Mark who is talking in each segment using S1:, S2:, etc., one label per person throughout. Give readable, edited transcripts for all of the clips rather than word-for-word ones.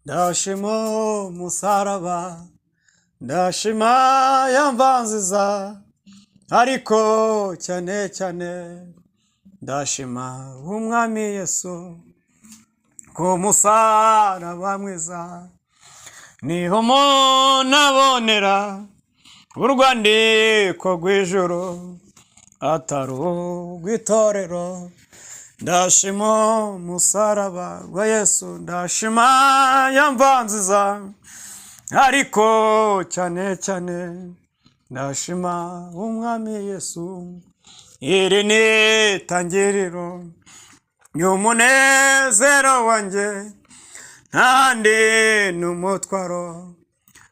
S1: Ndashima umusaraba, ndashima ya mva nziza, ariko cyane cyane ndashima Umwami Yesu ku musaraba mwiza. Niho umuntu abonera urwandiko rw'ijuru, atari urw'itorero. Ndashima umusaraba wa Yesu, ndashima ya mva nziza, ariko cyane cyane ndashima Umwami Yesu. Iri ni itangiriro ry'umunezero wanjye, ntandi ni umutwaro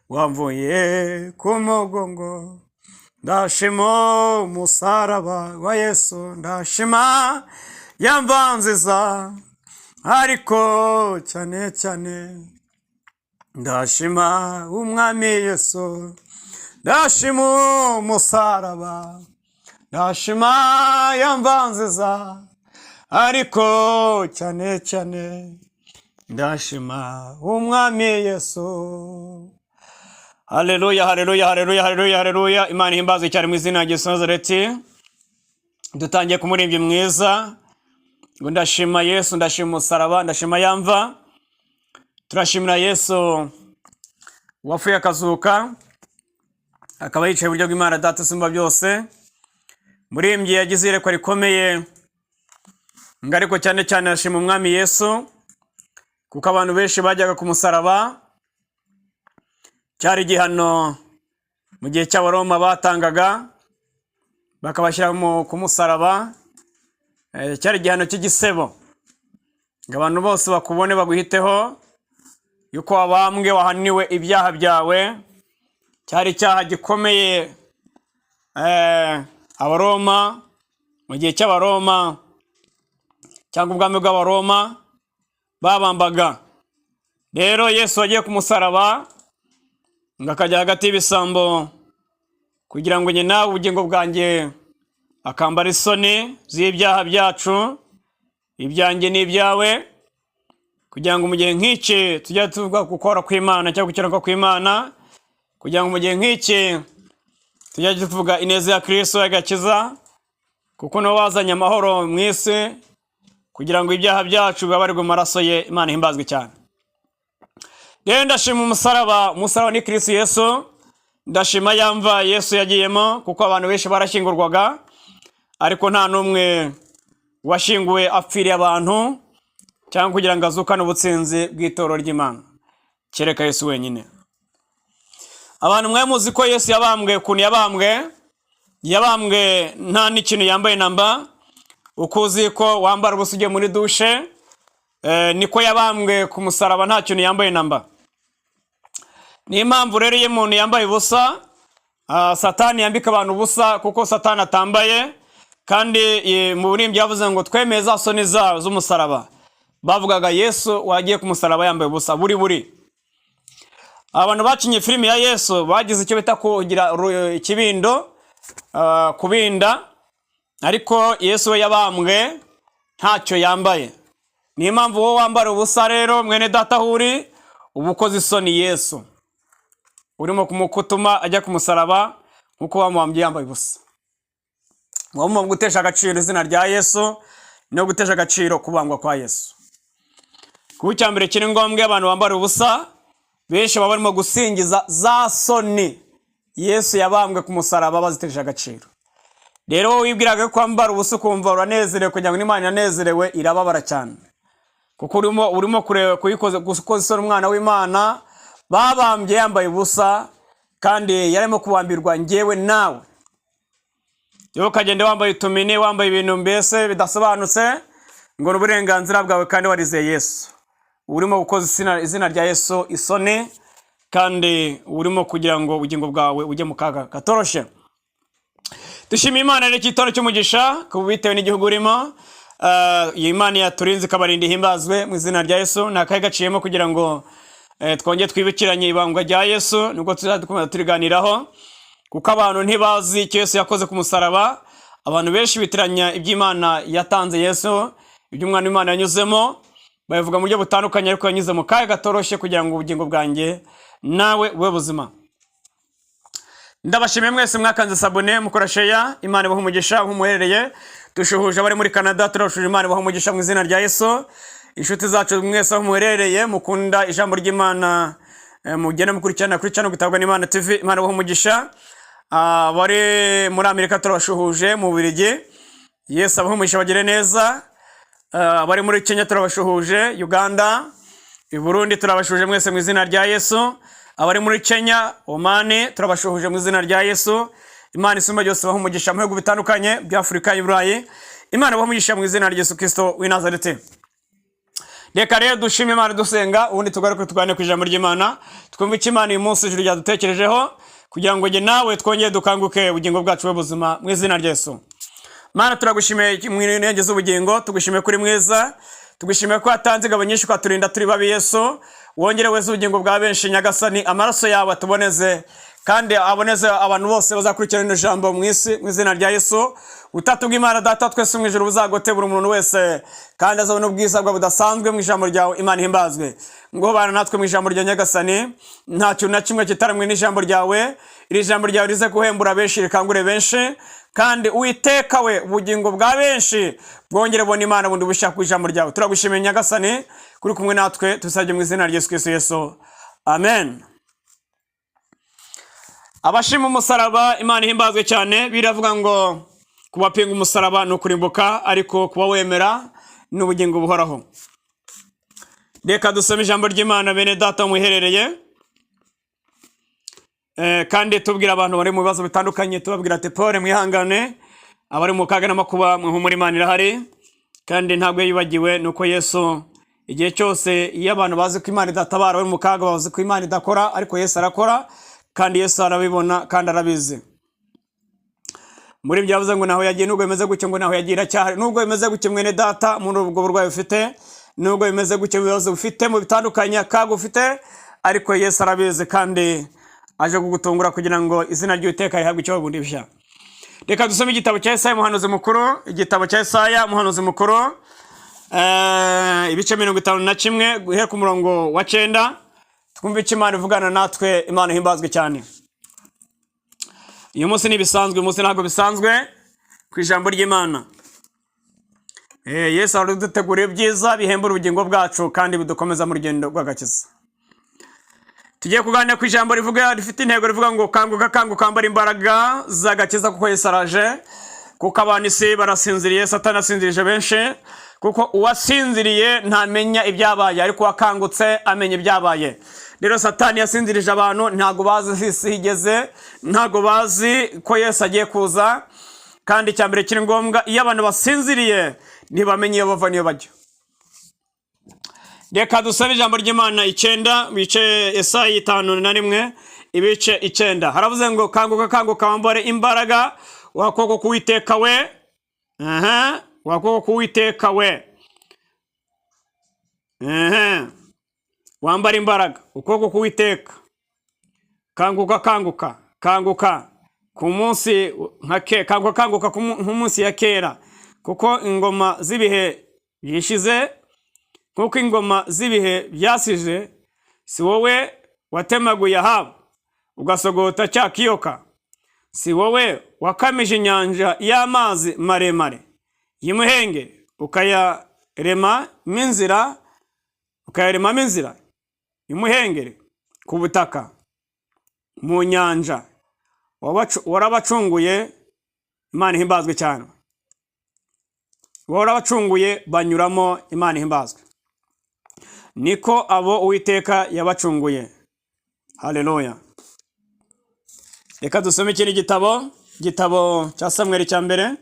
S1: wamvuye ku mugongo. Ndashima umusaraba wa Yesu, ndashima ya mva nziza, ariko cyane cyane ndashima Umwami Yesu. Ndashima umusaraba, ndashima ya mva nziza, ariko cyane cyane ndashima Umwami Yesu. Haleluya, haleluya, haleluya, haleluya, haleluya! Imana ihimbazwe cyane mu izina rya Yesu Nazareti. Dutangiye ku muririmbyi mwiza ngo ndashima Yesu, ndashima umusaraba, ndashima ya mva. Turashimira Yesu wapfuye akazuka, akaba yicaye iburyo bw'Imana Data isumba byose. Muririmbyi yagize iyerekwa rikomeye ngo ariko cyane cyane arashima Umwami Yesu, kuko abantu benshi bajyaga ku musaraba. Cyari igihano mu gihe cy'Abaroma batangaga, bakabashyira ku musaraba. Cyari igihano cy'igisebo, ngo abantu bose bakubone, baguhiteho yuko wabambwe, wahaniwe ibyaha byawe. Cyari icyaha gikomeye. Abaroma, mu gihe cy'Abaroma cyangwa ubwami bw'Abaroma, babambaga. Rero Yesu wagiye ku musaraba ngo akajya hagati y'ibisambo kugira ngo nyina ubugingo bwanjye, akambara isoni z'ibyaha byacu, ibyanjye n'ibyawe, kugira ngo mu gihe nk'iki tujye tuvuga gukora kw'Imana cyangwa gukiranuka kw'Imana, kugira ngo mu gihe nk'iki tujye tuvuga ineza ya Kristo y'agakiza, kuko niwe wazanye amahoro mu isi, kugira ngo ibyaha byacu bibabarirwe mu maraso ye. Imana ihimbazwe cyane. Rero ndashima umusaraba. Umusaraba ni Kristo Yesu. Ndashima ya mva Yesu yagiyemo, kuko abantu benshi barashyingurwaga, ariko nta n'umwe washyinguwe apfiriye abantu cyangwa kugira ngo azukane ubutsinzi bw'itorero ry'Imana, kereka Yesu wenyine. Abantu mwe muzi ko Yesu yabambwe, ukuntu yabambwe? Yabambwe nta n'ikintu yambaye namba. Uko uzi ko wambara ubusa ugiye muri douche, niko yabambwe ku musaraba, nta kintu yambaye namba. Niyo mpamvu rero iyo umuntu yambaye ubusa, Satani yambika abantu ubusa, kuko Satani atambaye. Kandi mu buririmbyi yavuze ngo twemeye za soni zawo z'umusaraba. Bavugaga Yesu wagiye ku musaraba yambaye ubusa buri buri. Abantu bakinye filimi ya Yesu bagize icyo bita kugira ikibindo, kubinda, ariko Yesu we yabambwe ntacyo yambaye. Niyo mpamvu wowe wambara ubusa rero, mwene data, aho uri, uba ukoze isoni Yesu, urimo kumukutuma ajya ku musaraba nk'uko bamubambye yambaye ubusa. Ngomba gutesha agaciro izina rya Yesu no gutesha agaciro kubambwa kwa Yesu. Kuba icya mbere kiri ngombwa, iyo abantu bambara ubusa benshi baba barimo gusingiza za soni Yesu yabambwe ku musaraba, bazitesha agaciro. Rero wowe wibwiraga ko wambara ubusa ukumva uranezerewe kugira ngo n'Imana iranezerewe, irababara cyane, kuko urimo kureba kuyikoza, gukoza isoni umwana w'Imana babambye yambaye ubusa, kandi yarimo kubambirwa njyewe nawe. Rero ukagenda wambaye utumini, wambaye ibintu mbese bidasobanutse, ngo ni uburenganzira bwawe kandi warizeye Yesu, urimo gukoza izina rya Yesu isoni, kandi urimo kugira ngo ubugingo bwawe ujye mu kaga katoroshye. Dushimiye Imana rero igitondo cy'umugisha ku bitewe n'igihugu urimo. Iyi Imana yaturinze ikabarinda ihimbazwe mu izina rya Yesu. Ni akahe gaciyemo kugira ngo twongere twibukiranye ibambwa rya Yesu, nubwo tuzajya dukomeza turiganiraho, kuko abantu ntibazi icyo Yesu yakoze ku musaraba. Abantu benshi bitiranya iby'Imana yatanze Yesu, iby'umwana w'Imana yanyuzemo. Babivuga mu buryo butandukanye, ariko yanyuze mu kaga katoroshye kugira ngo ubugingo bwanjye nawe bube buzima. Ndabashimiye mwese mwakanze s'abonner, mukora share. Imana ibahe umugisha aho muherereye. Dushuhuje abari muri Canada, turabashuhuje, Imana ibahe umugisha mu izina rya Yesu. Inshuti zacu mwese aho muherereye mukunda ijambo ry'Imana, mugende mukurikirana kuri channel Gutabwa n'Imana TV, Imana ibahe umugisha. Abari muri Amerika turabashuhuje, mu Bubiligi, Yesu abahe umugisha, bagire neza. Abari muri Kenya turabashuhuje, Uganda, i Burundi turabashuhuje mwese mu izina rya Yesu. Abari muri Kenya, Omani, turabashuhuje mu izina rya Yesu. Imana isumba byose ibahe umugisha mu bihugu bitandukanye bya Afurika y'i Burayi. Imana ibahe umugisha mu izina rya Yesu Kristo w'i Nazareti. Reka rero dushime Imana dusenga, ubundi tugaruke tuganire ku ijambo ry'Imana, twumve icyo Imana uyu munsi ijuru ryadutekerejeho kugira ngo njye nawe twongere dukanguke, ubugingo bwacu bube buzima mu izina rya Yesu. Mana, turagushimiye mu intege z'ubugingo, tugushimiye kuri mwiza, tugushimiye ko watanze ingabo nyinshi ukaturinda turi babi. Yesu, wongere weze ubugingo bwa benshi. Nyagasani, amaraso yawe atuboneze kandi aboneze abantu bose bazakurikirana rino jambo mu isi mu izina rya Yesu. Utatu bw'Imana Data twese mu ijuru buzagote buri muntu wese, kandi azabona ubwiza bwawe budasanzwe mu ijambo ryawe. Imana ihimbazwe. Ngo bana natwe mu ijambo rya Nyagasani. Nta kintu na kimwe kitaramwe n'ijambo ryawe. Iri jambo ryawe rize guhembura benshi, rikangure benshi, kandi Uwiteka we, ubugingo bwa benshi bwongere bubona Imana bundi bushya ku ijambo ryawe. Turagushimiye Nyagasani kuri kumwe natwe, tubisabye mu izina rya Yesu Kristo. Yesu, amen. Abashima umusaraba, Imana ihimbazwe cyane. Biravuga ngo kubapinga umusaraba ni ukurimbuka, ariko kuba wemera ni ubugingo buhoraho. Reka dusome ijambo ry'Imana, bene Data muherereye. Kandi tubwira abantu bari mu bibazo bitandukanye, tubabwira ati: "Pole, mwihangane." Abari mu kaga n'amakuba, muhumure, Imana irahari kandi ntabwo yibagiwe. Nuko Yesu igihe cyose, iyo abantu bazi ko Imana idatabara bari mu kaga, bazi ko Imana idakora, ariko Yesu arakora, kandi Yesu arabibona kandi arabizi. Muri ibyo yavuze ngo naho yagiye, nubwo bimeze gutyo, ngo naho yagiye iracyahari. Nubwo bimeze gutyo, mwene Data, muri ubwo burwayi ufite, nubwo bimeze gutyo, ibibazo ufite mu bitandukanye, akaga ufite, ariko Yesu arabizi kandi aje kugutungura kugira ngo izina ry'Uwiteka rihabwe icyo bundi bushya. Reka dusome igitabo cya Yesaya umuhanuzi mukuru, igitabo cya Yesaya umuhanuzi mukuru, ibice 51, guhera ku murongo wa 9, twumve icyo Imana ivugana natwe. Imana ihimbazwe cyane. Uyu munsi ntibisanzwe, uyu munsi ntabwo bisanzwe ku ijambo ry'Imana. Yesu araduteguriye ibyiza bihembura ubugingo bwacu kandi bidukomeza mu rugendo rw'agakiza. Tugiye kuganira ku ijambo rivuga, rifite intego rivuga ngo: "Kanguka, kanguka, ambara imbaraga z'agakiza, kuko Yesu araje." Kuko abantu isi barasinziriye, Satani asinzirije benshi, kuko uwasinziriye ntamenya ibyabaye, ariko uwakangutse amenya ibyabaye. Rero Satani yasinzirije abantu, ntabwo bazi isi igeze, ntabwo bazi ko Yesu agiye kuza. Kandi icya mbere kiri ngombwa, iyo abantu basinziriye ntibamenye iyo bava n'iyo bajya. Reka dusabe ijambo ry'Imana 9, bice Esayi 51, ibice 9. Haravuze ngo: "Kanguka, kanguka, wambare imbaraga, wa kuboko k'Uwiteka we." Aha, wa kuboko k'Uwiteka we. Aha, wambare imbaraga, ukuboko k'Uwiteka. Kanguka, kanguka, kanguka ku munsi nka ke, kanguka, kanguka nk'umunsi ya kera, kuko ingoma z'ibihe byishize, kuko ingoma z'ibihe byashize. Si wowe watemaguye Ahabu, ugasogota cya kiyoka? Si wowe wakamije inyanja y'amazi maremare y'imuhenge, ukayaremamo inzira, ukayaremamo inzira imuhengeri ku butaka mu nyanja? Warabacunguye. Imana ihimbazwe cyane. Warabacunguye banyuramo. Imana ihimbazwe. Niko abo Uwiteka yabacunguye. Haleluya. Reka dusome ikindi gitabo, igitabo cya Samweli cya mbere,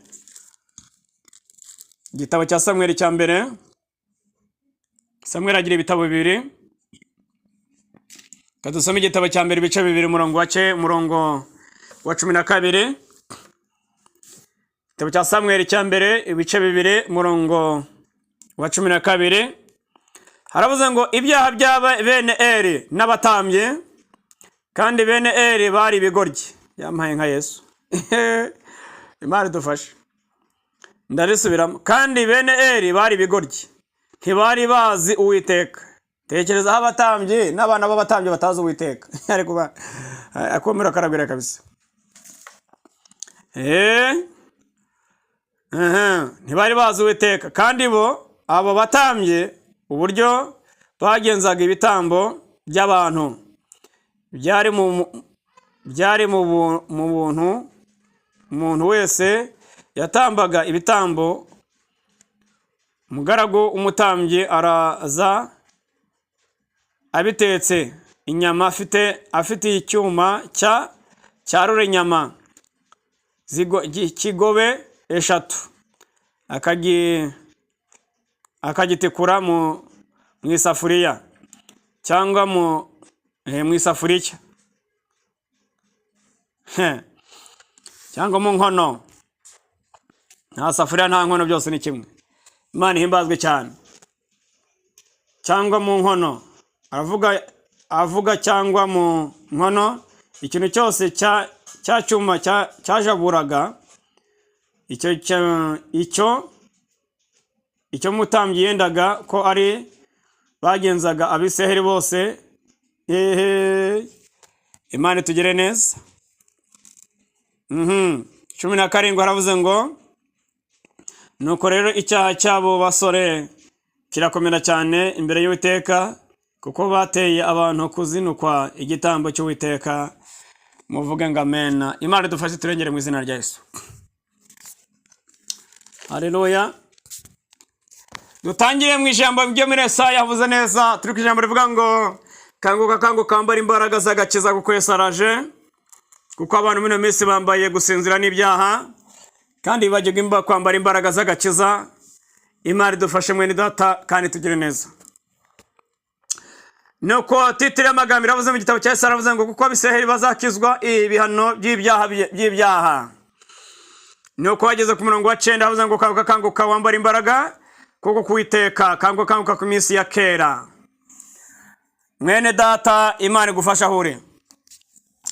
S1: igitabo cya Samweli cya mbere. Samweli agira ibitabo bibiri. Reka dusome igitabo cya mbere, ibice 2, umurongo wa ce umurongo wa 12. Igitabo cya Samweli cya mbere, ibice 2, umurongo wa 12, haravuze ngo: "Ibyaha bya bene Eri n'abatambyi." Kandi bene Eri bari ibigoryi. Yampaye nka Yesu, Imana idufashe. Ndarisubiramo: "Kandi bene Eri bari ibigoryi, Ntibari bazi Uwiteka. Tekereza aho abatambyi n'abana b'abatambyi batazi Uwiteka, ariko akomera karabwira kabisa. Ntibari bazi Uwiteka. Kandi bo abo batambyi, uburyo bagenzaga ibitambo by'abantu byari mu buntu. Umuntu wese yatambaga ibitambo, umugaragu w'umutambyi araza abitetse inyama, afite icyuma cyarura inyama kigobe eshatu, akagitikura mu isafuriya cyangwa mu isafuriya cyangwa mu nkono. Nta safuriya, nta nkono, byose ni kimwe. Imana ihimbazwe cyane. Cyangwa mu nkono, avuga cyangwa mu nkono, ikintu cyose cya cyuma cyajaburaga icyo mutambyi yendaga ko ari bagenzaga Abisiraheli bose. Ehe, Imana itugire neza. 17 haravuze ngo: "Nuko rero icyaha cy'abo basore kirakomera cyane imbere y'Uwiteka, kuko bateye abantu kuzinukwa igitambo cy'Uwiteka." Muvuge ngo amena. Imana idufashe, turengere mu izina rya Yesu. Haleluya. Dutangire mu ijambo ryo muri Esaya. Yavuze neza, turi ku ijambo rivuga ngo: "Kanguka, kanguka, wambara imbaraga z'agakiza, kuko Yesu araje." Kuko abantu muri ino minsi bambaye gusinzira n'ibyaha, kandi bibagirwa kwambara imbaraga z'agakiza. Imana idufashe, mwene data, kandi tugire neza. Nuko titre y'amagambo iravuze mu gitabo cya Yesaya, aravuze ngo: "Kuko Abisiraheli bazakizwa ibihano by'ibyaha." Nuko bageze ku murongo wa 9, havuze ngo: "Kanguka, kanguka, wambara imbaraga, kuko kuwiteka, kanguka, kanguka ku minsi ya kera." Mwene data, Imana igufasha aho uri.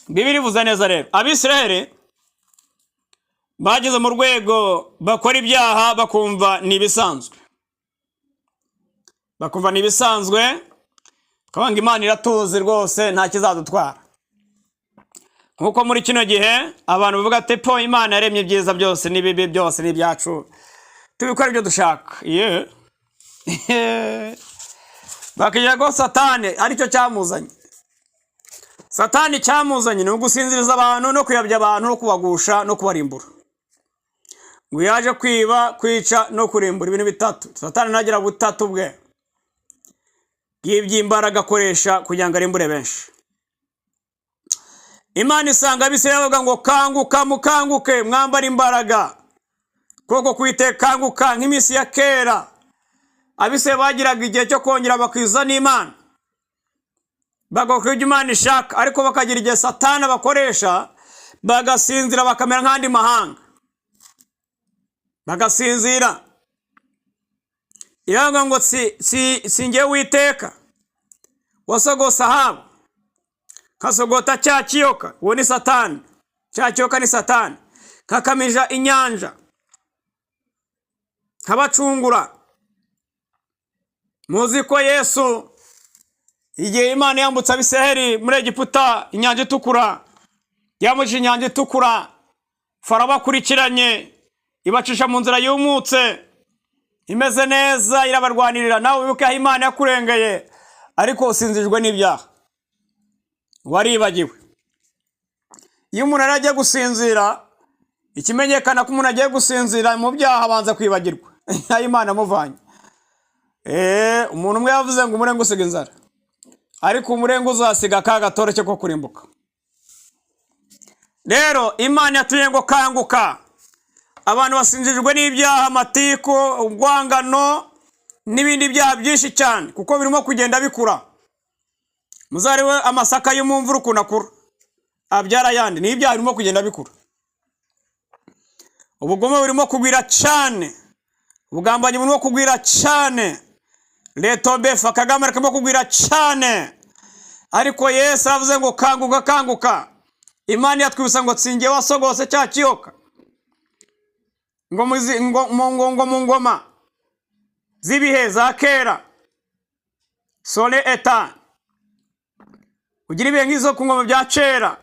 S1: Bibiri ivuze neza rero, Abisiraheli bageze mu rwego bakora ibyaha bakumva ni ibisanzwe, bakumva ni ibisanzwe, bakavuga ngo Imana iratuzi rwose, nta kizadutwara. Nk'uko muri kino gihe abantu bavuga ati: "Po, Imana yaremye ibyiza byose n'ibibi byose ni ibyacu, tubikora ibyo dushaka." Ye, bakigira ko Satani aricyo cyamuzanye. Satani cyamuzanye ni ugusinziriza abantu no kuyobya abantu no kubagusha no kubarimbura. Ngo yaje kwiba, kwica no kurimbura, ibintu bitatu. Satani ntagira butatu bwe bw'iby'imbaraga akoresha kugira ngo arimbure benshi. Imana isanga Abisirayeli bavuga ngo: "Kanguka, mukanguke, mwambare imbaraga, kuko kwite kanguka nk'iminsi ya kera." Abisirayeli bagiraga igihe cyo kongera bakiza n'Imana, bagakora ibyo Imana ishaka, ariko bakagira igihe Satani bakoresha bagasinzira, bakamera nk'andi mahanga, bagasinzira. Iravuga ngo: Si njyewe Uwiteka wasogose Ahabu, nkasogota cya kiyoka?" Uwo ni Satani, cya kiyoka ni Satani. "Nkakamija inyanja, nkabacungura." Muzi ko Yesu, igihe Imana yambutse Abisiraheli muri Egiputa, inyanja itukura, yambukije inyanja itukura, Farawo bakurikiranye, ibacisha mu nzira yumutse imeze neza, irabarwanirira. Nawe wibuke aho Imana yakurengeye, ariko usinzijwe n'ibyaha, waribagiwe. Iyo umuntu yari agiye gusinzira, ikimenyekana ko umuntu agiye gusinzira mu byaha, abanza kwibagirwa aho Imana amuvanye. Umuntu umwe yavuze ngo umurenga usiga inzara, ariko umurenga uzasiga akaga gatoroshye ko kurimbuka. Rero Imana yatuye ngo: "Kanguka." Abantu basinzirijwe n'ibyaha, amatiku, urwangano n'ibindi byaha byinshi cyane, kuko birimo kugenda bikura. Muzarebe amasaka yo mu mvura ukuntu akura, abyara ayandi. Ni ibyaha birimo kugenda bikura. Ubugome burimo kugwira cyane, ubugambanyi burimo kugwira cyane, leta befa Kagame arimo kugwira cyane. Ariko Yesu aravuze ngo: "Kanguka, kanguka." Imana yatwibutsa ngo: "Tsingiye wasogose cya kiyoka, ngo muzi ngo ngo ngo mu ngoma." z'ibihe za kera. Sole eta ugira ibihe nk'izo ku ngoma bya kera,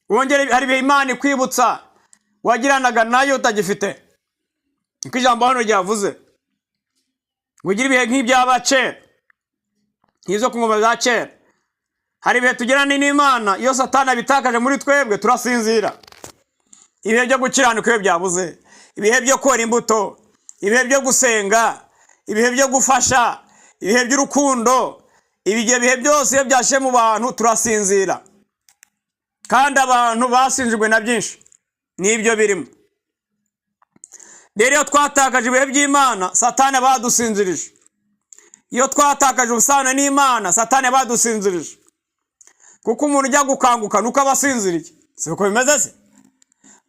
S1: wongere. Hari ibihe Imana ikwibutsa wagiranaga nayo utagifite, niko ijambo hano ryavuze ngo ugire ibihe nk'iby'aba kera, nk'izo ku ngoma za kera. Hari ibihe tugirana n'Imana, iyo Satani abitakaje muri twebwe turasinzira. Ibihe byo gukiranuka iyo byabuze, ibihe byo kora imbuto, ibihe byo gusenga, ibihe byo gufasha, ibihe by'urukundo, ibyo bihe byose iyo byashe mu bantu turasinzira. Kandi abantu basinzirwe na byinshi n'ibyo birimo. Rero iyo twatakaje ibihe by'Imana, Satani aba yadusinzirije. Iyo twatakaje ubusabane n'Imana, Satani aba yadusinzirije, kuko umuntu ujya gukanguka nuko aba asinziriye. Si uko bimeze se?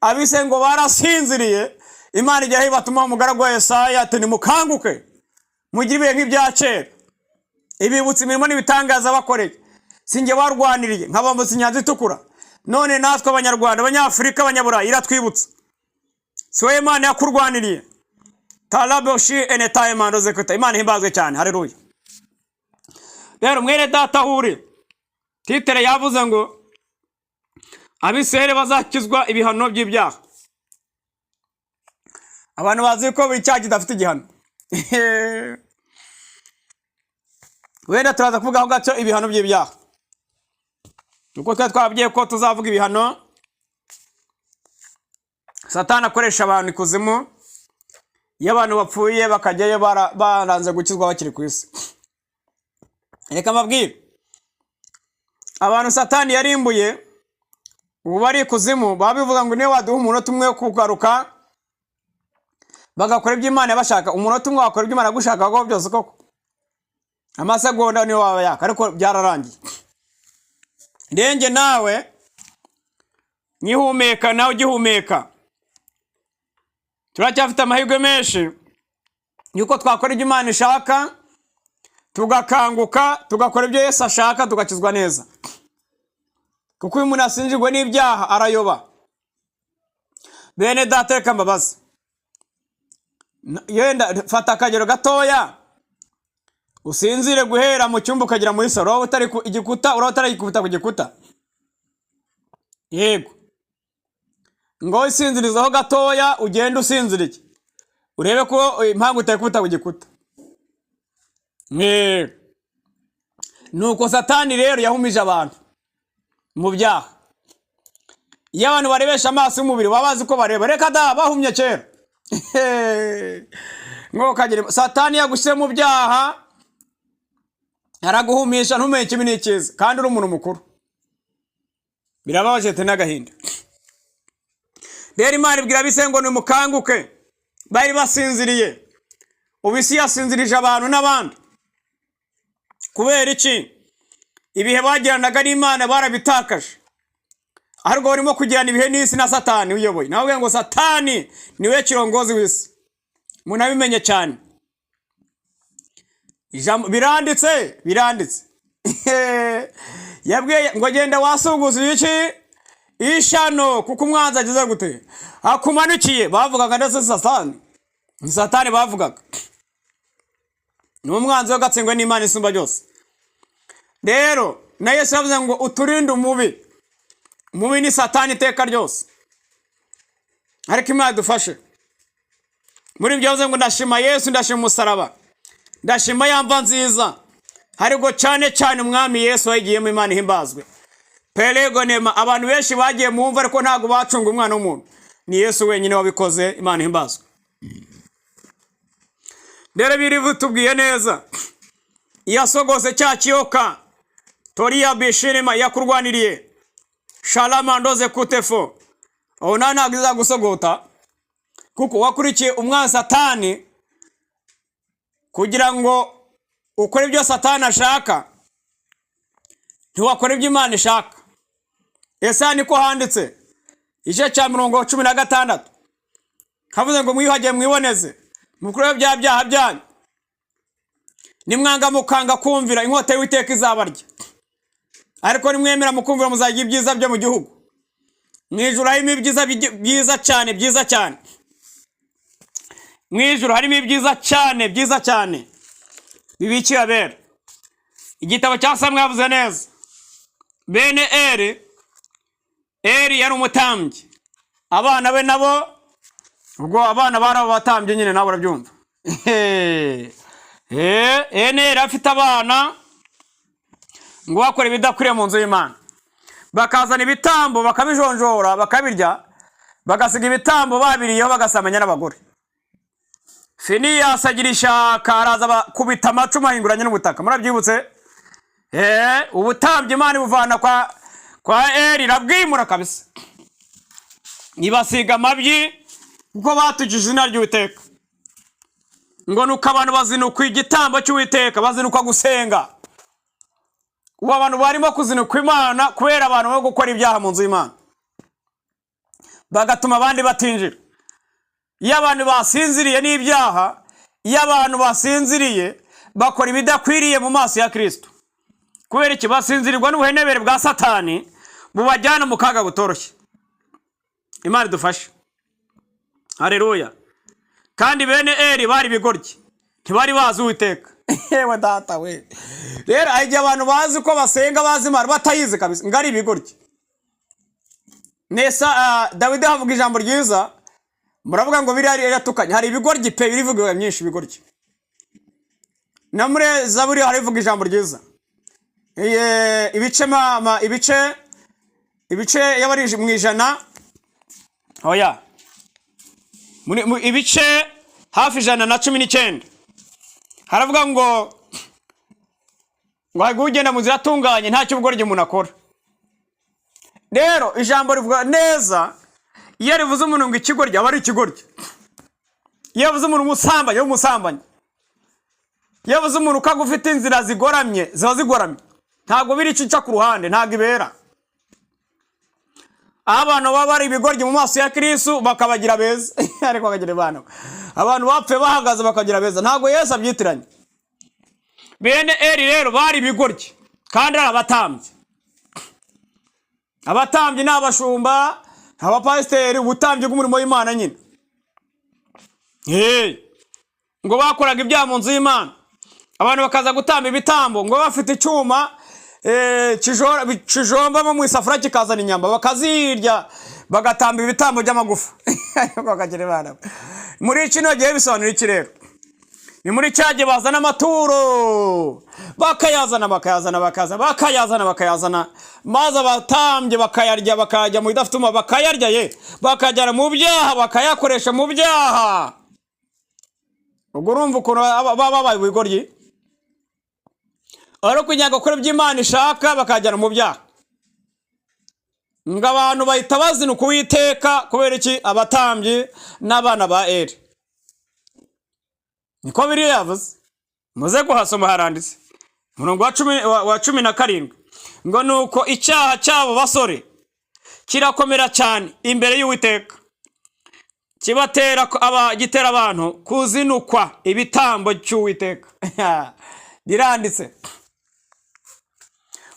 S1: Abise ngo barasinziriye, Imana ijya ibatuma umugaragu wa Yesaya ati: "Nimukanguke, mugire ibihe nk'ibya kera." Ibibutsa imirimo n'ibitangaza bakoreye. Sinjye warwaniriye nkabambutsa Inyanja Itukura? None natwe Abanyarwanda, Abanyafurika, Abanyaburayi, iratwibutsa. Si wowe Imana yakurwaniriye? Taraboshi enetayemando zekuta. Imana ihimbazwe cyane, haleluya. Rero mwene data, aho uri, titre yavuze ngo Abisirayeli bazakizwa ibihano by'ibyaha. Abantu bazi ko buri cyaha kidafite igihano. Wenda turaza kuvugaho gato ibihano by'ibyaha, kuko twari twababwiye ko tuzavuga ibihano Satani akoresha abantu ikuzimu, iyo abantu bapfuye bakajyayo baranze gukizwa bakiri ku isi. Reka mbabwire, abantu Satani yarimbuye ubu bari ikuzimu, baba bivuga ngo niyo waduha umunota umwe wo kugaruka bagakora ibyo Imana bashaka. Umunota umwe wakora ibyo Imana yagushakaho byose koko? Amasegonda niyo waba yaka, ariko byararangiye. Renge nawe nkihumeka, nawe ugihumeka, turacyafite amahirwe menshi yuko twakora ibyo Imana ishaka, tugakanguka, tugakora ibyo Yesu ashaka, tugakizwa neza. Kuko iyo umuntu asinjirwe n'ibyaha arayoba. Bene data, reka mbabaze. Yenda fata akagero gatoya, usinzire guhera mu cyumba ukagera muri salo, uraba utari ku igikuta, uraba utaragikubita ku gikuta. Yego, ngo usinzirizaho gatoya, ugende usinziriye, urebe ko impamvu utayikubita ku gikuta. Yego. Nuko Satani rero yahumije abantu mu byaha. Iyo abantu barebesha amaso y'umubiri baba bazi ko bareba, reka da, bahumye kera. Ngo kagira Satani yagushyize mu byaha, araguhumisha, ntumenye ikibi n'icyiza, kandi uri umuntu mukuru. Birababaje te n'agahinda. Rero Imana ibwira abise ngo nimukanguke, bari basinziriye. Ubu isi yasinzirije abantu n'abandi. Kubera iki? Ibihe bagiranaga n'Imana barabitakaje, ahubwo barimo kugirana ibihe n'isi na Satani uyoboye. Nawe ngo Satani niwe kirongozi w'isi, munabimenye cyane. Ijambo biranditse, biranditse. Yabwiye ngo: "Genda wasuguza iki ishano, kuko umwanzi ageze gute? Akumanukiye." Bavugaga ndetse Satani ni Satani bavugaga, ni umwanzi w'agatsindwa n'Imana isumba byose. Rero na Yesu yavuze ngo: "Uturinde umubi." Umubi ni Satani iteka ryose. Ariko Imana idufashe muri ibyo. Yavuze ngo: "Ndashima Yesu, ndashima umusaraba, ndashima ya mva nziza." Ariko cyane cyane Umwami Yesu wayigiyemo, Imana ihimbazwe. Perego nema, abantu benshi bagiye mu mva ariko ntabwo bacunga umwana w'umuntu, ni Yesu wenyine wabikoze, Imana ihimbazwe. Rero biri tubwiye neza, yasogose cya kiyoka toriya bishirima yakurwaniriye sharama ndoze kutefo. Aho nawe ntabwo izagusogota, kuko wakurikiye umwana Satani kugira ngo ukore ibyo Satani ashaka, ntiwakora ibyo Imana ishaka. Ese niko handitse igice cya 16, havuze ngo: "Mwiyuhagiye, mwiboneze, mukureho bya byaha byanyu. Nimwanga mukanga kumvira, inkota y'Uwiteka izabarya. Ariko nimwemera mukumvira, muzagira ibyiza byo mu gihugu." Mu ijuru harimo ibyiza byiza cyane, byiza cyane. Mu ijuru harimo ibyiza cyane, byiza cyane. Bibikiye abera. Igitabo cya Samweli yavuze neza bene Eri. Eri yari umutambyi, abana be nabo, ubwo abana bari abo batambyi nyine, nabo urabyumva. Eri afite abana ngo bakora ibidakwiriye mu nzu y'Imana, bakazana ibitambo bakabijonjora, bakabirya, bagasiga ibitambo babiriyeho, bagasamanya n'abagore. Finiyasi agira ishaka, araza bakubita amacumu ahinguranye n'ubutaka. Murabyibutse? Ubutambyi Imana ibuvana kwa Eri, irabwimura kabisa, ibasiga amabyi kuko batukije izina ry'Uwiteka. Ngo nuko abantu bazinukwa igitambo cy'Uwiteka, bazinukwa gusenga. Ubu abantu barimo kuzinukwa Imana kubera abantu bo gukora ibyaha mu nzu y'Imana, bagatuma abandi batinjira. Iyo abantu basinziriye n'ibyaha, iyo abantu basinziriye bakora ibidakwiriye mu maso ya Kristo. Kubera iki? Basinzirirwa n'ubuhenebere bwa Satani bubajyana mu kaga butoroshye. Imana idufashe, hareruya. Kandi bene Eri bari ibigoryi, ntibari bazi Uwiteka. Yewe data we! Rero hari igihe abantu bazi ko basenga, bazi Imana, batayizi kabisa, ngo ari ibigoryi. Nesa Dawidi havuga ijambo ryiza, muravuga ngo biriya yatukanye. Hari ibigoryi pe, birivuga myinshi ibigoryi. Na muri Zaburi harivuga ijambo ryiza. Ibice ibice y'abari mu 100, oya, ibice hafi 119, haravuga ngo hagwe ugenda mu nzira atunganye, ntacyo ubugoryi umuntu akora. Rero ijambo rivuga neza, iyo rivuze umuntu ngo ikigoryi, aba ari ikigoryi. Iyo yavuze umuntu umusambanyi, w'umusambanyi. Iyo yavuze umuntu ukaga ufite inzira zigoramye, ziba zigoramye, ntabwo biri ica ku ruhande, ntabwo ibera. Aho abantu baba bari ibigoryi mu maso ya Kristo bakabagira beza, ariko bakagira abana, abantu bapfuye bahagaze bakagira beza, ntabwo Yesu abyitiranye. Bene Eri rero bari ibigoryi kandi ari abatambyi. Abatambyi ni abashumba, abapasiteri, ubutambyi bw'umurimo w'Imana nyine. Hey. Ngo bakoraga ibyaha mu nzu y'Imana, abantu bakaza gutamba ibitambo, ngo bafite icyuma kijombamo mu isafuriya kikazana inyama, bakazirya, bagatamba ibitambo by'amagufa, bakagira abana. Muri kino gihe bisobanura iki rero? Ni muri cya gihe bazana amaturo, bakayazana, bakayazana, bakayazana, bakayazana, bakayazana, maze abatambyi bakayarya, bakayajya mu bidafite umumaro, bakayarya ye, bakajyana mu byaha, bakayakoresha mu byaha. Ubwo urumva ukuntu baba babaye ibigoryi, ari kugira ngo bakore ibyo Imana ishaka, bakajyana mu byaha. Ngo abantu bahita bazinuka Uwiteka. Kubera iki? Abatambyi n'abana ba Eri, niko biriya yavuze. Muze kuhasoma, haranditse umurongo wa 17 ngo nuko icyaha cy'abo basore kirakomera cyane imbere y'Uwiteka, kibatera gitera abantu kuzinukwa ibitambo cy'Uwiteka. Biranditse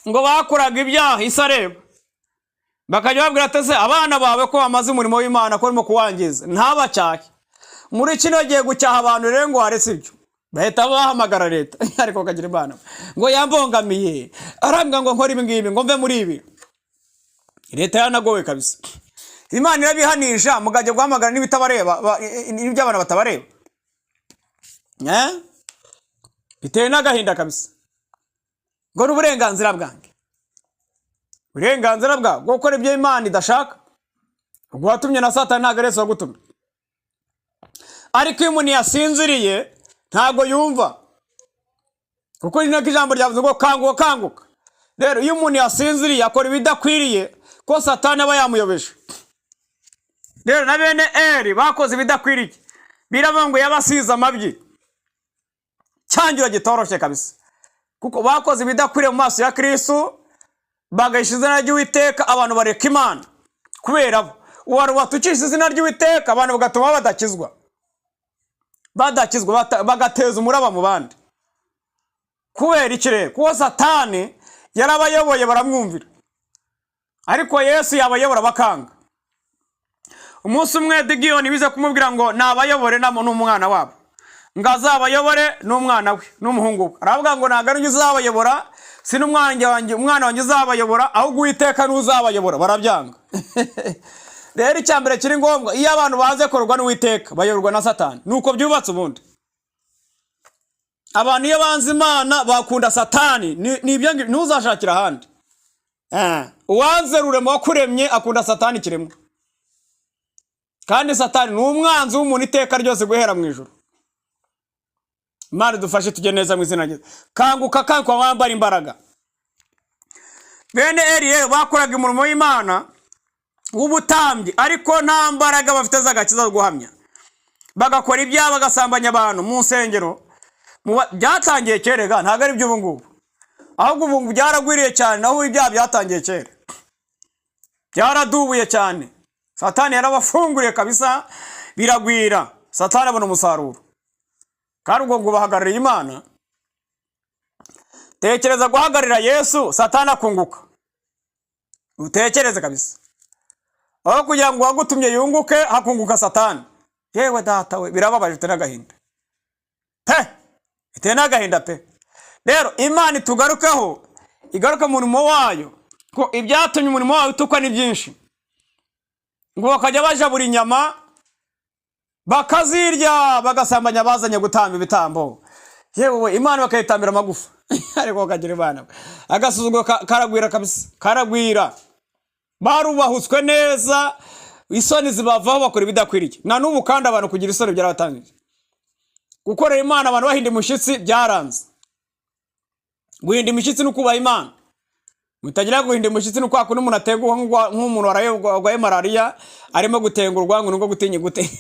S1: ngo bakoraga ibyaha isi areba, bakajya babwira ati: "Se abana bawe ko bamaze umurimo w'Imana, ko barimo kuwangiza?" Ntabacyahe. Muri kino gihe gucyaha abantu rero ngo waretse ibyo, bahita bahamagara leta. Ariko bakagira Imana ngo yambongamiye, arambwira ngo nkore ibi ngibi, ngo mve muri ibi. Leta yanagowe kabisa. Imana irabihanisha, mukajya guhamagara n'ibitabareba, n'ibyo abantu batabareba. Eh? Bitewe n'agahinda kabisa, ngo ni uburenganzira bwanjye, uburenganzira bwawe bwo gukora ibyo Imana idashaka. Ubwo watumye na Satani, ntabwo ari Yesu wagutumye. Ariko iyo umuntu yasinziriye ntabwo yumva, kuko ni nako ijambo ryavuze ngo kanguka, kanguka. Rero iyo umuntu yasinziriye akora ibidakwiriye, ko Satani aba yamuyobeje. Rero na bene Eri bakoze ibidakwiriye, biravuga ngo yabasize amabyi, cyangira gitoroshye kabisa, kuko bakoze ibidakwiriye mu maso ya Kristo, bagahisha izina ry'Uwiteka. Abantu bareka Imana kubera bo. Uwari watukisha izina ry'Uwiteka, abantu bagatuma badakizwa, badakizwa, bagateza umuraba mu bandi. Kubera iki rero? Kuko Satani yarabayoboye baramwumvira, ariko Yesu yabayobora bakanga. Umunsi umwe Digiyoni bize kumubwira ngo nabayobore n'umwana wabo. Ngo azabayobore n'umwana we, n'umuhungu we. Aravuga ngo ntabwo ari njye uzabayobora, si n'umwana wanjye, umwana wanjye uzabayobora, ahubwo Uwiteka niwe uzabayobora. Barabyanga. Rero icya mbere kiri ngombwa, iyo abantu baze kororwa n'Uwiteka, bayoborwa na Satani. Nuko byubatse ubundi. Abantu iyo banze Imana bakunda Satani. Ni ibyo ngibyo, ntuzashakira ahandi. Uwanze Rurema wakuremye akunda Satani ikiremwa, kandi Satani ni umwanzi w'umuntu iteka ryose guhera mu ijoro. Imana idufashe tujye neza mu izina rye. Kanguka, kanguka, wambara imbaraga. Bene Eri rero bakoraga umurimo w'Imana w'ubutambyi, ariko nta mbaraga bafite z'agakiza zo guhamya. Bagakora ibyaha, bagasambanya abantu mu nsengero. Byatangiye kera, ntabwo ari iby'ubu ngubu, ahubwo ubu byaragwiriye cyane, naho ibyaha byatangiye kera, byaradubuye cyane. Satani yarabafunguriye kabisa, biragwira, Satani abona umusaruro. Kandi ubwo ngo bahagarariye Imana. Tekereza guhagararira Yesu, Satani akunguka. Utekereze kabisa, aho kugira ngo uwagutumye yunguke, hakunguka Satani. Yewe data we, birababaje, biteye n'agahinda pe, biteye n'agahinda pe. Rero Imana itugarukeho, igaruke mu murimo wayo, ko ibyatumye umurimo wayo utukwa ni byinshi. Ngo bakajya bajabura inyama bakazirya, bagasambanya bazanye gutamba ibitambo. Yewe, Imana bakayitambira amagufa. Ariko bakagira Imana, agasuzuguro karagwira kabisa, karagwira. Barubahutswe neza, isoni zibavaho, bakora ibidakwiriye. Na n'ubu kandi abantu kugira isoni byarabatangije. Gukorera Imana abantu bahinda imushyitsi byaranze. Guhinda imishyitsi no kubaha Imana, mutagira guhinda imushyitsi ni kwa kundi umuntu atenguha nk'umuntu waraye warwaye malariya arimo gutengurwa, ngo nubwo gutinya gute.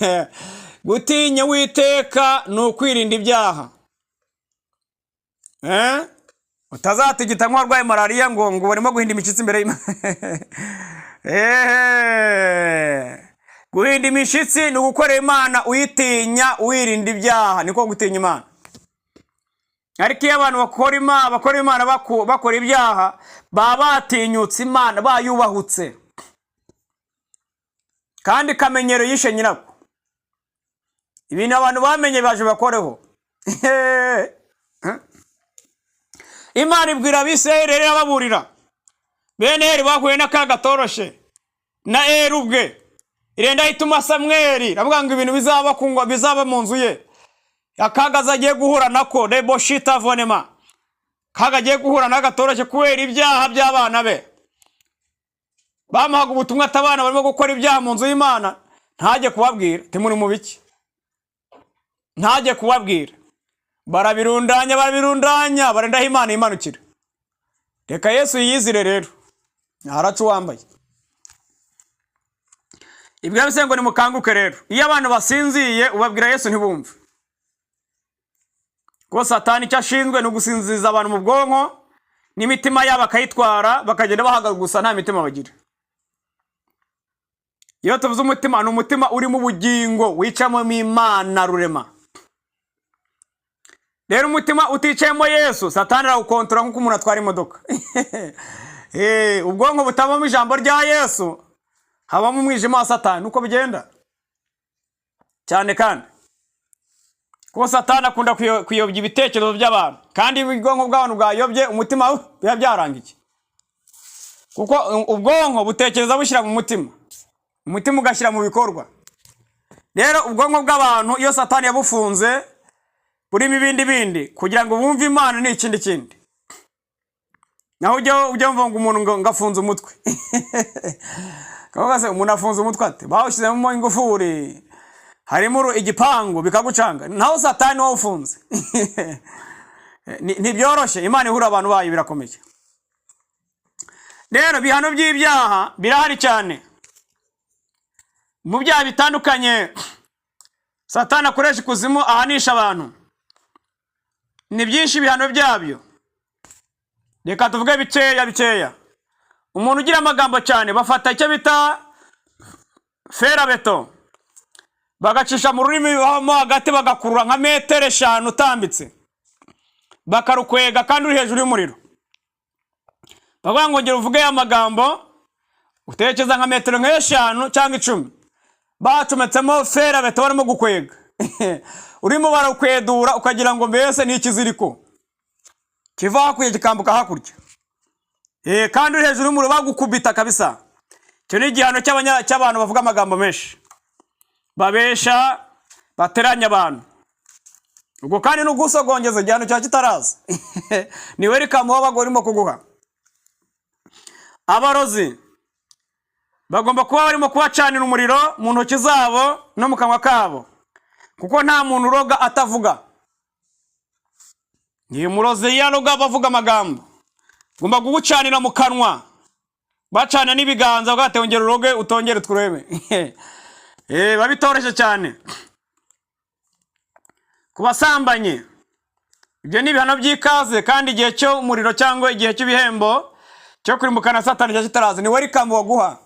S1: Gutinya Uwiteka ni ukwirinda ibyaha. Eh? Utazatigita nk'uwarwaye malariya ngo barimo guhinda imishyitsi imbere y'Imana. Ehe. Guhinda imishyitsi ni ugukorera Imana uyitinya, wirinda ibyaha, niko gutinya Imana. Ariko iyo abantu bakora Imana bakora ibyaha, baba batinyutse Imana, bayubahutse. Kandi kamenyero yishe nyirako. Ibintu abantu bamenye baje bakoreho. Imana ibwira Abisirayeli rero, irababurira. Bene Eri bahuye n'akaga katoroshe na Eri ubwe. Irenda ituma Samweli, iravuga ngo ibintu bizaba ku bizaba mu nzu ye, akaga agiye guhura nako, reboshita vonema, kaga agiye guhura nako gatoroshye kubera ibyaha by'abana be. Bamuhaga ubutumwa ati abana barimo gukora ibyaha mu nzu y'Imana, ntajye kubabwira. Timuri mu biki? Ntajye kubabwira. Barabirundanya, barabirundanya, barendaho Imana imanukira. Reka Yesu yiyizire rero, haraca uwambaye. Ibyo bise ngo nimukanguke. Rero iyo abantu basinziye, ubabwira Yesu ntibumve, kuko Satani icyo ashinzwe ni ugusinziza abantu mu bwonko n'imitima yabo akayitwara, bakagenda bahagaze gusa, nta mitima bagira. Iyo tuvuze umutima, ni umutima urimo ubugingo, wicamo Imana Rurema. Rero umutima uticayemo Yesu, Satani arawukontora nk'uko umuntu atwara imodoka. Ubwonko butabamo ijambo rya Yesu, habamo umwijima wa Satani, uko bigenda cyane. Kandi kuko Satani akunda kuyobya ibitekerezo by'abantu, kandi iyo ubwonko bw'abantu bwayobye, umutima biba byarangiye, kuko ubwonko butekereza bushyira mu mutima, umutima ugashyira mu bikorwa. Rero ubwonko bw'abantu iyo Satani yabufunze burimo ibindi bindi, kugira ngo bumve Imana ni ikindi kindi. Naho ujya wumva ngo umuntu ngo afunze umutwe. Kavuga se umuntu afunze umutwe ate? Bawushyizemo ingufuri, harimo igipangu, bikagucanga. Naho Satani wawufunze. Ntibyoroshye. Imana ihura abantu bayo birakomeye. Rero ibihano by'ibyaha birahari cyane. Mu byaha bitandukanye Satani akoresha ikuzimu ahanisha abantu ni byinshi ibihano byabyo. Reka tuvuge bikeya bikeya. Umuntu ugira amagambo cyane, bafata icyo bita fer à béton, bagacisha mu rurimi mo hagati, bagakurura nka metero 5 utambitse, bakarukwega kandi uri hejuru y'umuriro. Bavuga ngo ngera uvuge ya magambo, utekereza nka metero nk'5 cyangwa 10, bacometsemo fer à béton, barimo gukwega. Urimo barakwedura, ukagira ngo mbese ni ikiziriko kiva hakurya kikambuka hakurya. Kandi uri hejuru y'umuriro bagukubita kabisa. Icyo ni igihano cy'abantu bavuga amagambo menshi, babesha, bateranya abantu. Ubwo kandi n'ugusogongeza igihano cyawe kitaraza, ni welcome wabaga urimo kuguha. Abarozi bagomba kuba barimo kubacanira umuriro mu ntoki zabo no mu kanwa kabo, kuko nta muntu uroga atavuga. Ni umurozi iyo aroga bavuga amagambo, ugomba kugucanira mu kanwa, bacana n'ibiganza, bwate ongera uroge, utongere turebe. Biba bitoroshye cyane. Ku basambanyi, ibyo ni ibihano by'ikaze, kandi igihe cyo umuriro cyangwa igihe cy'ibihembo cyo kurimbukana Satani cyo kitaraza, ni welcome baguha.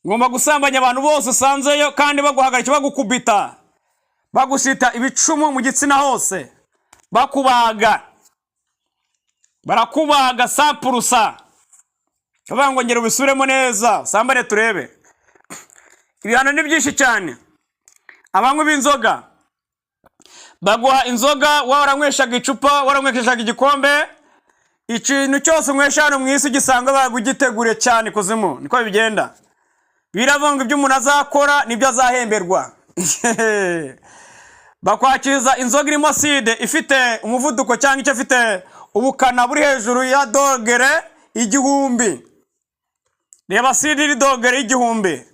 S1: Ngomba gusambanya abantu bose usanzeyo, kandi baguhagarika, bagukubita, bagusita ibicumu mu gitsina hose, bakubaga, barakubaga sampurusa, bavuga ngo ngera ubisubiremo neza, usambane turebe. Ibihano ni byinshi cyane. Abanywi b'inzoga, baguha inzoga, waba waranyweshaga icupa, waranyweshaga igikombe, ikintu cyose unywesha hano mu isi ugisanga bagugiteguriye cyane ikuzimu. Niko bigenda. Biravuga ngo ibyo umuntu azakora nibyo azahemberwa. Bakwakiriza inzoga irimo acide, ifite umuvuduko cyangwa icyo ifite ubukana buri hejuru ya dogere 1000. Reba acide iri dogere 1000,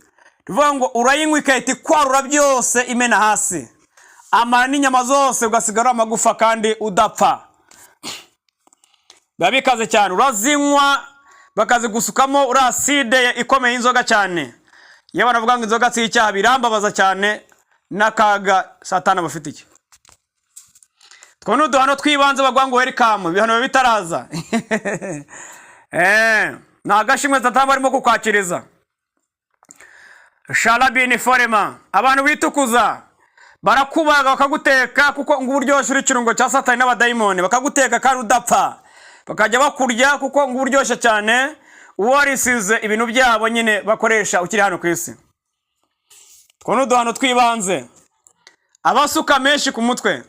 S1: bivuga ngo urayinywa igahita ikwarura byose, imena hasi amara n'inyama zose, ugasigara amagufa kandi udapfa. Biba bikaze cyane. Urazinywa bakazigusukamo uri acide ikomeye y'inzoga cyane. Iyo banavuga ngo inzoga si icyaha, birambabaza cyane n'akaga Satani aba afite. Iki two ni uduhano tw'ibanze baguha ngo welcome, ibihano biba bitaraza. Ni agashimwe Satani barimo kukwakiriza. Sharabini forema, abantu bitukuza barakubaga, bakaguteka, kuko ngo uburyoshye uri ikirungo cya Satani n'abadayimoni, bakaguteka kandi udapfa, bakajya bakurya kuko ngo uburyoshye cyane, uba warisize ibintu byabo nyine bakoresha ukiri hano ku isi. Two ni uduhano tw'ibanze. Abasuka menshi ku mutwe,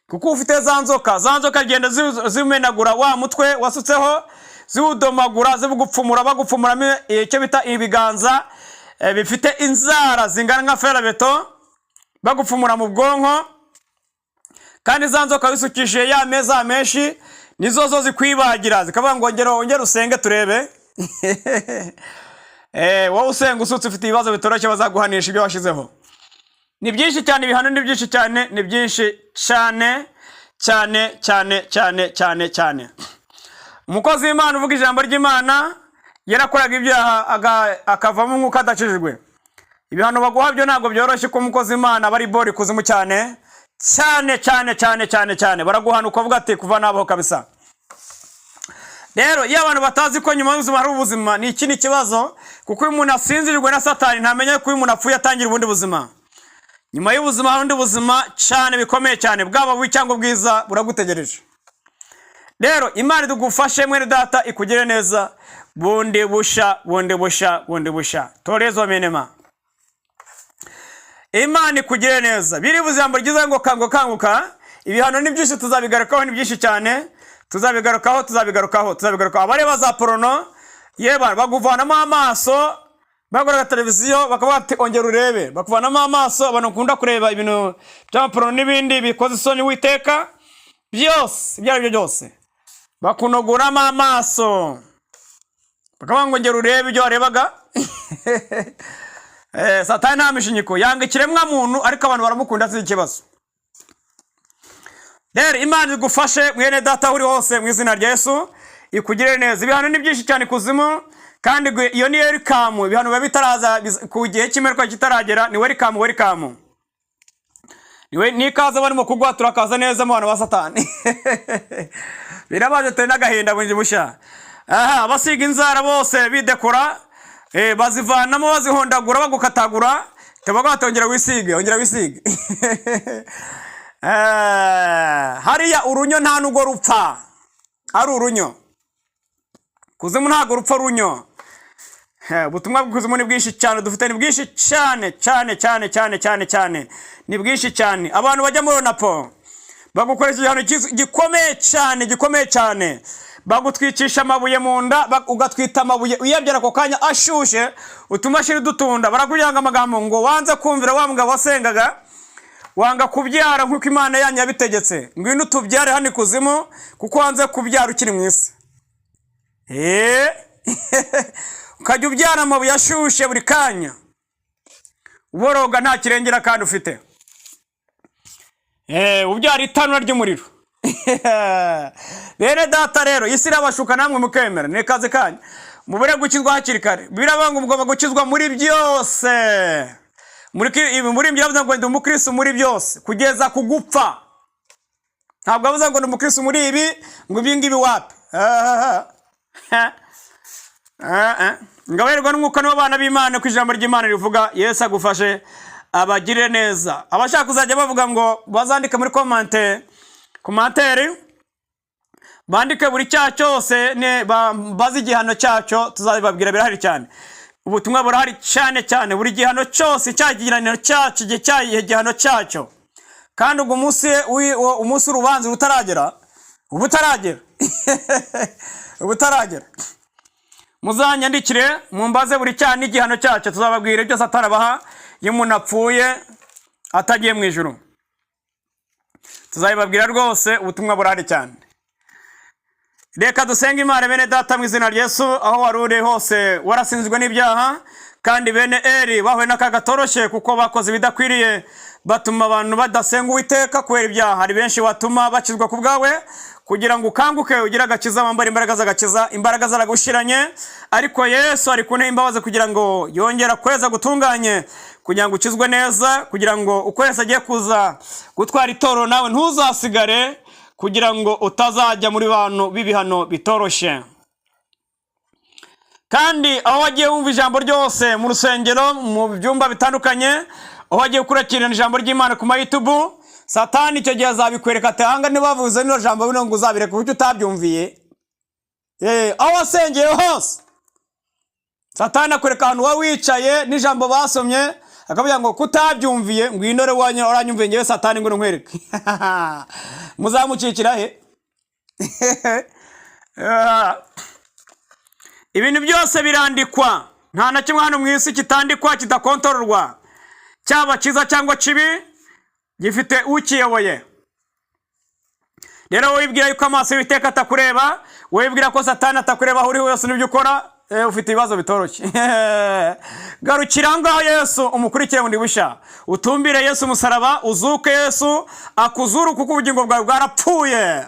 S1: kuko ufite za nzoka, za nzoka zigenda zimenagura wa mutwe wasutseho, ziwudomagura, zibugupfumura, bagupfumuramo icyo bita ibiganza bifite inzara zingana nka fer à béton, bagupfumura mu bwonko. Kandi za nzoka wisukishije ya meza menshi nizo zo zikwibagira, zikavuga ngo ongera, ongera usenge turebe. Wowe usenga usutse ufite ibibazo bitoroshye, bazaguhanisha ibyo washyizeho. Ni byinshi cyane, ibihano ni byinshi cyane, ni byinshi cyane cyane cyane cyane cyane cyane. Umukozi w'Imana uvuga ijambo ry'Imana yarakoraga ibyaha, akavamo umwuka adakijijwe, ibihano baguha byo ntabwo byoroshye, ko umukozi w'Imana aba ari bori kuzimu cyane cyane cyane cyane cyane cyane. Baraguhana ukavuga ati kuva nabaho kabisa. Rero iyo abantu batazi ko nyuma y'ubuzima hari ubuzima, ni ikindi kibazo, kuko iyo umuntu asinzirirwe na Satani ntamenya ko iyo umuntu apfuye atangira ubundi buzima. Nyuma y'ubuzima hari ubundi buzima cyane bikomeye cyane, bwaba bubi cyangwa bwiza, buragutegereje. Rero Imana idugufashe, mwene data, ikugire neza. Bundi busha, bundi busha, bundi busha, torezo menema. Imana ikugire neza. Biribuze ijambo ryiza ngo kanguka, kanguka. Ibihano ni byinshi, tuzabigarukaho, ni byinshi cyane, tuzabigarukaho, tuzabigarukaho, tuzabigarukaho. Abareba za porno yeba, baguvanamo amaso, baguraga televiziyo bakavuga ati ongera urebe, bakuvanamo amaso. Abantu bakunda kureba ibintu by'amaporono n'ibindi bikoze isoni witeka byose, ibyo ari byo byose, bakunoguramo amaso, bakavuga ngo ongera urebe ibyo warebaga. Satani nta mishinyiko, yanga ikiremwa muntu, ariko abantu baramukunda, si ikibazo. Rero Imana igufashe, mwene data, aho uri hose, mu izina rya Yesu ikugirire neza. Ibihano ni byinshi cyane ikuzimu, kandi iyo ni welcome. Ibihano biba bitaraza, ku gihe cy'imperuka kitaragera, ni welcome, welcome, niwe nikaze barimo kugwa. Turakaza neza mu bantu ba Satani. Birabaje, turi n'agahinda bundi bushya. Aha abasiga inzara bose bidekora, bazivanamo, bazihondagura, bagukatagura, tubaga batongera wisige, ongera wisige. Hariya urunyo nta nubwo rupfa ari urunyo, kuzimu ntabwo rupfa runyo. Ubutumwa bw'ikuzimu ni bwinshi cyane dufite, ni bwinshi cyane cyane cyane cyane cyane cyane, ni bwinshi cyane. Abantu bajya muri onapo bagukoresha igihano gikomeye cyane, gikomeye cyane. Bagutwicisha amabuye mu nda, ugatwita amabuye uyabyara ako kanya ashyushye, utumashini dutunda. Barakubwira ngo amagambo ngo wanze kumvira wa mugabo wasengaga, wanga kubyara nk'uko Imana yanyu yabitegetse, ngwino utubyare hano ikuzimu kuko wanze kubyara ukiri mu isi. Ukajya ubyara amabuye ashyushye buri kanya, uboroga, nta kirengera kandi ufite. Ubyara itanura ry'umuriro. Bene data rero, isi irabashuka namwe mukemera, ni kazi kanyu. Mubure gukizwa hakiri kare. Biravuga ngo mugomba gukizwa muri byose. Muri ibyo biravuga ngo ndi umukristo muri byose kugeza ku gupfa. Ntabwo avuze ngo ndi umukristo muri ibi, ngo ibi ngibi wapi. Ah, ah, ah. Ngo abayoborwa n'Umwuka nibo bana b'Imana, ku ijambo ry'Imana rivuga. Yesu agufashe, abagirire neza. Abashaka kuzajya bavuga ngo bazandike muri commentaire, bandike buri cyaha cyose bazi igihano cyacyo, tuzabibabwira. Birahari cyane, ubutumwa burahari cyane cyane. Buri gihano cyose, cya gihano cyacyo, igihe cya igihano cyacyo. Kandi ubwo umunsi w'urubanza utaragera, uba utaragera, uba utaragera. Muzanyandikire mumbaze buri cyaha n'igihano cyacyo, tuzababwira ibyo Satani abaha iyo umuntu apfuye atagiye mu ijuru. Tuzabibabwira rwose, ubutumwa burahari cyane. Reka dusenge Imana. Bene data, mu izina rya Yesu, aho wari uri hose warasinzwe n'ibyaha, kandi bene Eri bahuye n'akaga katoroshye kuko bakoze ibidakwiriye, batuma abantu badasenga Uwiteka kubera ibyaha. Hari benshi watuma bakizwa ku bwawe kugira ngo ukanguke, ugire agakiza, wambare imbaraga z'agakiza. Imbaraga zaragushiranye, ariko Yesu ari ku ntebe imbabazi kugira ngo yongere kweza gutunganye, kugira ngo ukizwe neza, kugira ngo uko Yesu agiye kuza gutwara itorero nawe ntuzasigare, kugira ngo utazajya muri bantu b'ibihano bitoroshye. Kandi aho wagiye wumva ijambo ryose mu rusengero, mu byumba bitandukanye, aho wagiye ukurikirana ijambo ry'Imana ku ma YouTube, Satani icyo gihe azabikwereka ati: "Ahanga ntibavuze rino jambo bino ngo uzabireka kuko utabyumviye." Aho wasengeye hose, Satani akwereka ahantu waba wicaye n'ijambo basomye, akavuga ngo kutabyumviye, ngwino rero uranyumviye ngewe Satani, ngo nkwereke. Muzamukikira he? Ibintu byose birandikwa, nta na kimwe hano mu isi kitandikwa, kidakontororwa. Cyaba cyiza cyangwa kibi, gifite ukiyoboye. Rero wibwira yuko amaso y'Uwiteka atakureba, wibwira ko Satani atakureba aho uri hose n'ibyo ukora, ufite ibibazo bitoroshye. Garukira aho ngaho Yesu, umukurikire bundi bushya, utumbire Yesu umusaraba, uzuke, Yesu akuzuru, kuko ubugingo bwawe bwarapfuye.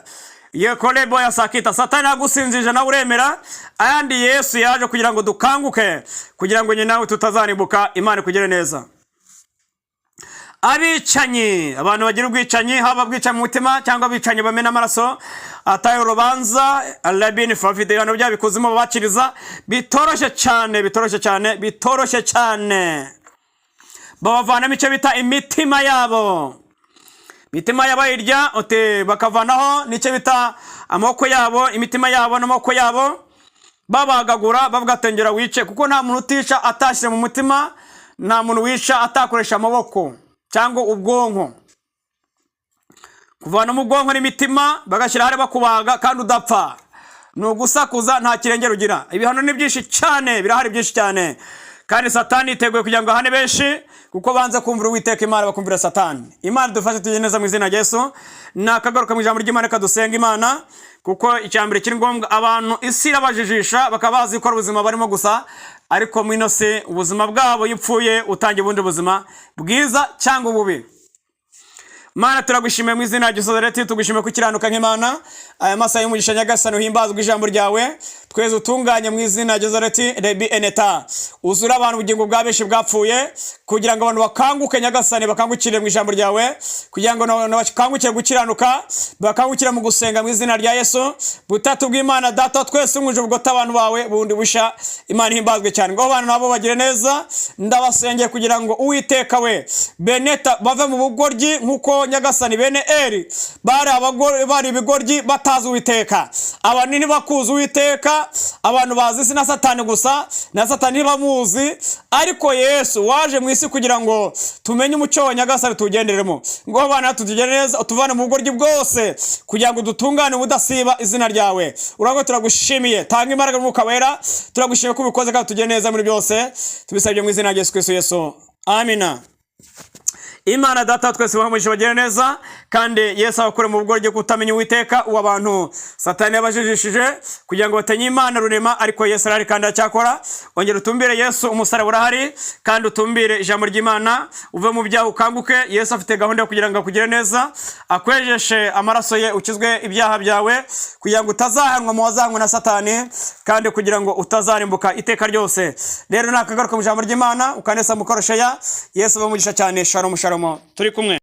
S1: Yekorebo ya sakita, Satani yagusinzije nawe uremera. Ayandi Yesu yaje kugira ngo dukanguke, kugira ngo nyine nawe tutazarimbuka. Imana ikugire neza. Abicanyi, abantu bagira ubwicanyi, haba ubwicanyi mu mutima cyangwa abicanyi bamena amaraso ataye urubanza, rabini bafite ibihano byabo ikuzimu babakiriza bitoroshye cyane, bitoroshye cyane, bitoroshye cyane. Babavanamo icyo bita imitima yabo, imitima yabo bayirya uti, bakavanaho n'icyo bita amaboko yabo, imitima yabo n'amaboko yabo, babagagura, bavuga ati: "Ngera wice," kuko nta muntu utica atashyire mu mutima, nta muntu wica atakoresha amaboko cyangwa ubwonko. Kuvanamo ubwonko n'imitima bagashyira hariya, bakubaga kandi udapfa, ni ugusakuza, nta kirengera ugira. Ibihano ni byinshi cyane, birahari byinshi cyane, kandi Satani yiteguye kugira ngo ahane benshi kuko banze kumvira Uwiteka Imana, bakumvira Satani. Imana idufashe tugende neza mu izina rya Yesu. Nakagaruka mu ijambo ry'Imana. Reka dusenga Imana, kuko icya mbere kiri ngombwa, abantu isi irabajijisha, bakaba bazi ko ari ubuzima barimo gusa, ariko mu ino si ubuzima bwabo, iyo upfuye utangira ubundi buzima bwiza cyangwa ububi. Mana, turagushimiye mu izina rya Yesu, tugushimiye kukiranuka nk'Imana. Aya masaha y'umugisha, Nyagasani, uhimbazwe ijambo ryawe, tweze utunganye mu izina rya Yesu. Rebi eneta, uzure abantu ubugingo bwa benshi bwapfuye, kugira ngo abantu bakanguke, Nyagasani, bakangukire mu ijambo ryawe, kugira ngo bakangukire gukiranuka, bakangukire mu gusenga mu izina rya Yesu. Butatu bw'Imana Data twese umwuje ubwo abantu bawe bundi busha. Imana ihimbazwe cyane, ngo abantu nabo bagire neza. Ndabasengeye kugira ngo Uwiteka we beneta bave mu bugoryi, nk'uko Nyagasani bene Eri bari abagore, bari ibigoryi batazi Uwiteka. Abantu ntibakuzi Uwiteka. Uwiteka. Abantu bazi isi na Satani gusa, na Satani ntibamuzi, ariko Yesu waje mu isi kugira ngo tumenye umucyo wa Nyagasani, tuwugenderemo. Ngo bana tutugende neza, utuvane mu bugoryi bwose kugira ngo dutungane ubudasiba izina ryawe. Urago turagushimiye, tanga imbaraga mu Mwuka Wera. Turagushimiye ko ubikoze kandi tugende neza muri byose. Tubisabye mu izina rya Yesu Kristo Yesu, amina. Imana Data wa twese bamugisha, bagire neza, kandi Yesu abakure mu bugoryi bwo kutamenya Uwiteka. Uwo abantu Satani yabajijishije kugira ngo batenye Imana rurema, ariko Yesu arahari kandi aracyakora. Ongera utumbire Yesu, umusaraba urahari, kandi utumbire ijambo ry'Imana, uve mu byaha ukanguke. Yesu afite gahunda yo kugira ngo akugire neza, akwejeshe amaraso ye, ukizwe ibyaha byawe, kugira ngo utazahanwa mu wazahanwe na Satani, kandi kugira ngo utazarimbuka iteka ryose. Rero nakagaruka mu ijambo ry'Imana, ukanesa mukorosheya. Yesu bamugisha cyane. Shalom, shalom, turi kumwe.